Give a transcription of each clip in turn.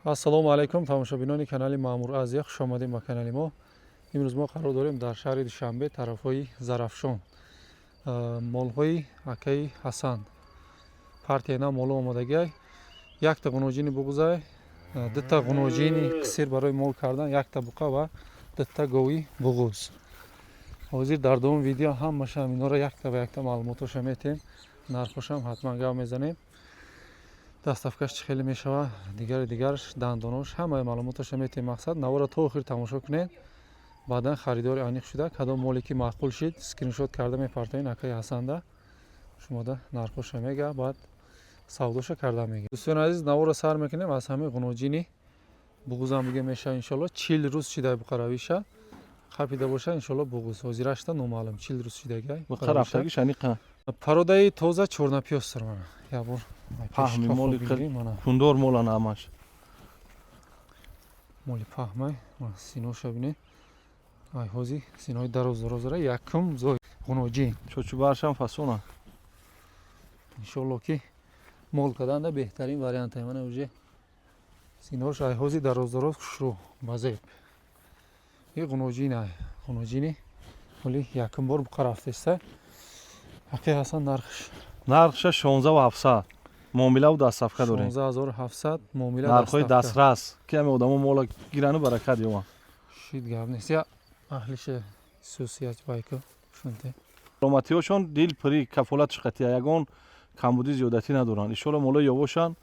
Ассалому алайкум, тамошобинони канали Маъмур Азия, хуш омадем ба канали мо. Имрӯз мо қарор дорем дар шаҳри Душанбе, тарафҳои Зарафшон. Молҳои акаи Ҳасан. Партия на моло омодагиай. Якта ғуноҷини буғузай, дута ғуноҷини қисир барои мол кардан, якта буқа ва дута гови буғуз. Ҳозир дар дуюм видео ҳамаша инора якта ба якта маълумотоша метем, нархошам ҳатман гап мезанем. Доставкаш чӣ хеле мешава, дигари дигараш, дандонош, ҳамаи маълумоташа метем. Мақсад, навора то охир тамошо кунед, баъдан харидори аниқ шуда, кадом моле ки маъқул шид, скриншот карда мепартоед акаи Ҳасанда, шумода нархоша мега, баъд савдоша карда мега. Дӯстони азиз, навора сар мекунем аз ҳамин ғуноҷини буғузам бигем мешава, иншолло 40 рӯз шидай буқаравиша қапида боша, иншолло буғуз ҳозирашта номаълум, 40 рӯз шидагай. Буқа рафтагиш аниқа. Породаи тоза чорнапёстр, мана ябор. Паҳми моли кундор молан ҳамаш. Моли паҳмай, синоша бинед, ай ҳози синои дароз дарозара, якум зой ғуноҷин. Чочубаршам фасона. Иншолло ки мол карданда беҳтарин варианте, мана уже синош ай ҳози дароз дароз, хушрӯ базеб. И ғуноҷин ай ғуноҷини ҳоли якум бор буқа рафтеста. Акаи Ҳасан, нархш? Нархша 16 700, муомилаву доставка дорем. 16 700, муомила. Нархҳои дастрас, ки ҳаме одамо мола гирану баракат ёбанд. Шид, гап нест, я аҳлиша сусият байку шунте. Саломатиҳошон дил пирӣ, кафолатш қатия, ягон камбудӣ зиёдатӣ надоранд. Иншолло молои ёбошанд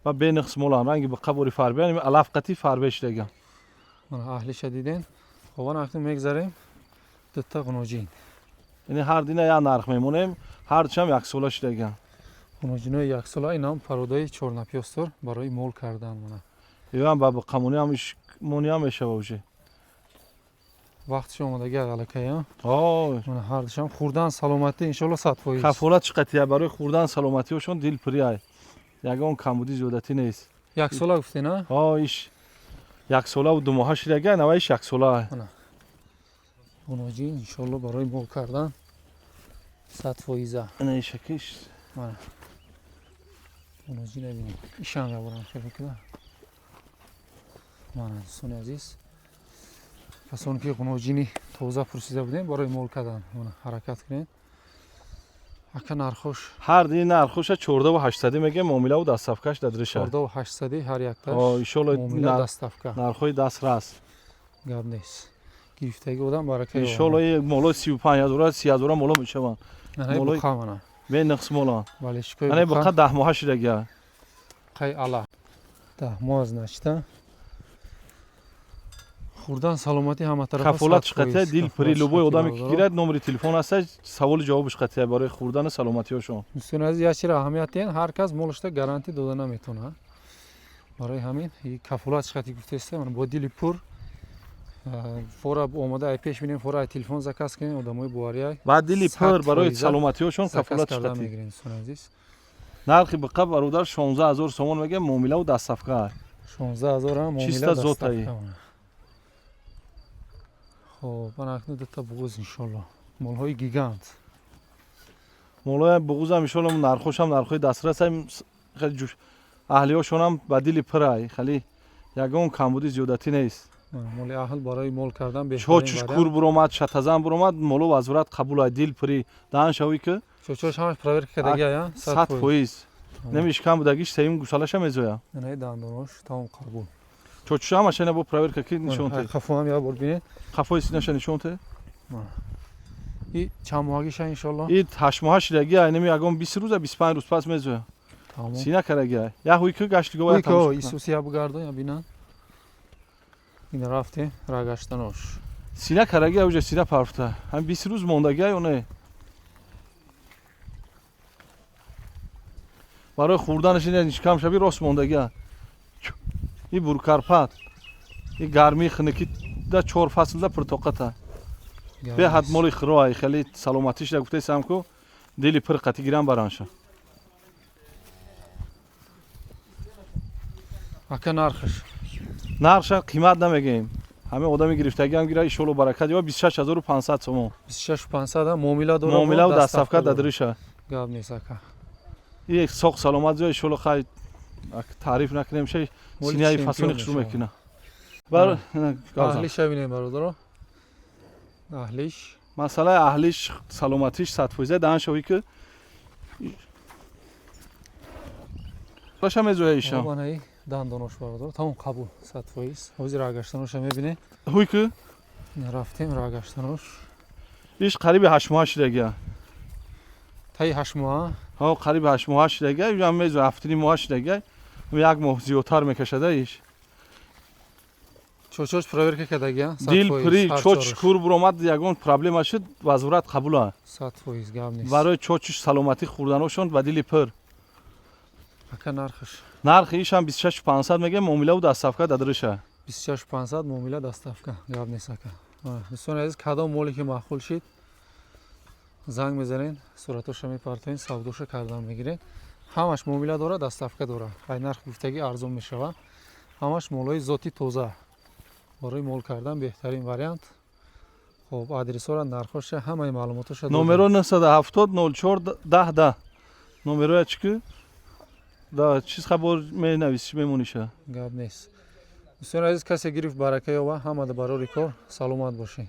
ва бениқс моланд, ранги буқа бори фарбе, алаф қатӣ фарбе шидаган. Мана аҳлиша диден. Хоб, ана акнун мегзарем дута ғуноҷин. Яъне ҳар дина як нарх мемонем, ҳардушам яксола шидаган. Ғуноҷинои яксола, инам породаи чорнапёстор барои мол кардан, мана. Ивам ба буқамониам мониам мешава уже. Вақтиш омадаги аллакай. Мана ҳардушам хӯрдан, саломатӣ, иншолло 100%. Кафолат чӣ қатия, барои хӯрдан, саломатиҳошон дил пирӣ ай, ягон камбудӣ зиёдатӣ нест. Яксола гуфтен, а? О, иш яксолаву 2 моҳа шидага, нава иш яксола. Ғуноҷин, иншолло барои мол кардан 100%. Ина ишакиш. Мана ғуноҷина бинед, ишам яборам хеле куда. Мана, дӯстони азиз, касоне ки ғуноҷини тоза пурсида будем барои мол кардан, мана ҳаракат кунед. Ака, нархош? Ҳар дини нархоша 14 800 мегем, муомилаву доставкаш дадриша. 14 800 ҳар якташ. Иншолло. Муомила, доставка. Нархҳои дастрас. Гап нест, гирифтаги одам барака. Иншолло моло 35 ҳазора, 30 ҳазора моло мешаванд. Буқа, мана. Бениқс моланд. Бале, шикои. Ана буқа 10 моҳа шидага. Қай ала 10 моҳ, значит, хӯрдан, саломатӣ ҳама тарафа. Кафолатш қатия, дил пирӣ, любой одаме ки гирад, номери телефон аста, саволи ҷавобиш қатия барои хӯрдану саломатиҳошон. Дӯстони азиз, як чиро аҳамият диҳен: ҳар кас молашда гарантӣ дода наметавонад. Барои ҳамин кафолатш қати гуфтеста, бо дили пур фора омода ай пеш бинем, фора ай телефон заказ кунем, одамои бовариай. Ба дили пур барои саломатиҳошон кафолатш қати мегирем, дӯстони азиз. Нархи буқа, бародар, 16 000 сомон мегем, муомилаву доставка. 16 000 муомила. Чиста зотаи. Хоб, ман акнун дута буғуз, иншолло молҳои гигант. Молҳои буғузам, иншолло, нархошам нархҳои дастрас, аҳлиҳошонам ба дили пирай, хеле ягон камбудӣ зиёдатӣ нест. Моли аҳл барои мол кардан. Чочуш кур буромад, шатазан буромад, моло возврат қабул ай, дил пирӣ даҳан шавӣ ки. Чочош ҳамаш проверка кардагия? 100%, немиш кам будагиш сеюм гусалаша мезоя. Инаи дандонош тамом қабул. Чочуш ҳамаша ина бо проверка ки нишон те. Қафоам як бор бинед. Қафои синаша нишон те. И чанд моҳагиша, иншолло? И 8 моҳа шидаги, айнами ягон 20 рӯза, 25 рӯз пас мезоя. Сина караги як ҳуй ки гаштиго. Исуси я бугардон, я бинан. Ин рафте рагаштанош. Сина караги, уже сина парфта, ҳам 20 рӯз мондаги ё не, барои хӯрданаш ина кам шаби рост мондаги. И буркарпат, и гармии хунукӣ да чор фаслда пуртоқата, беҳад моли хироай, хеле саломатиш да гуфтесам ку дили пир қати гирам баранша. Ака, нархаш? Нархша қимат намегӯем, ҳаме одами гирифтагиам гира, ишоло баракат ёба, 26 500 сомон. 26 500, муомила дора. Муомилаву доставка дадриша. Гап нест, ака. И соқ саломат зиё, ишоло хай. Таъриф накунем, шай Моли синяи чемпион фасони хушрӯ мешавад. Мекуна. Бар ина гавзан. Аҳлиша бинем, бародаро, аҳлиш. Масъалаи аҳлиш, саломатиш 100%. Даҳан шавӣ ки баша мезоя иша. Манаи дандонош, бародаро, тамом, қабул, 100%. Ҳозир рагаштаноша мебинем. Ҳуй ки. Рафтем, рагаштанош. Иш қариби 8 моҳа шидагия. Таи 8 моҳа. Ҳо, қариби 8 моҳа шидагия, ам мезоя, 7,5 моҳа шидагия, як моҳ зиёдтар мекашада иш. Чочош проверка кардагия. Дил пурӣ, чоч кур буромад, ягон проблема шуд, возврат қабула. 100%, гап нест. Барои чочуш, саломатӣ, хӯрданошон ба дили пур. Ака, нархаш? Нархи ишам 26 500 мегем, муомилаву доставка дадриша. 26 500, муомила, доставка, гап нест, ака. Дӯстони азиз, кадом моле ки маъқул шид, занг мезанед, суратоша мепартоед, савдоша кардан мегиред. Ҳамаш муомила дорад, доставка дорад. Ай нарх гуфтагӣ арзон мешавад. Ҳамаш молои зоти тоза, барои мол кардан беҳтарин вариант. Хоб, адресора, нархоша, ҳамаи маълумотоша додем. Номеро 970 04 10 10. Номероя чӣ ки да чиз хабор менависиш, мемониша. Гап нест. Дӯстони азиз, касе гирифт, барака ёба. Ҳамада барори кор, саломат бошед.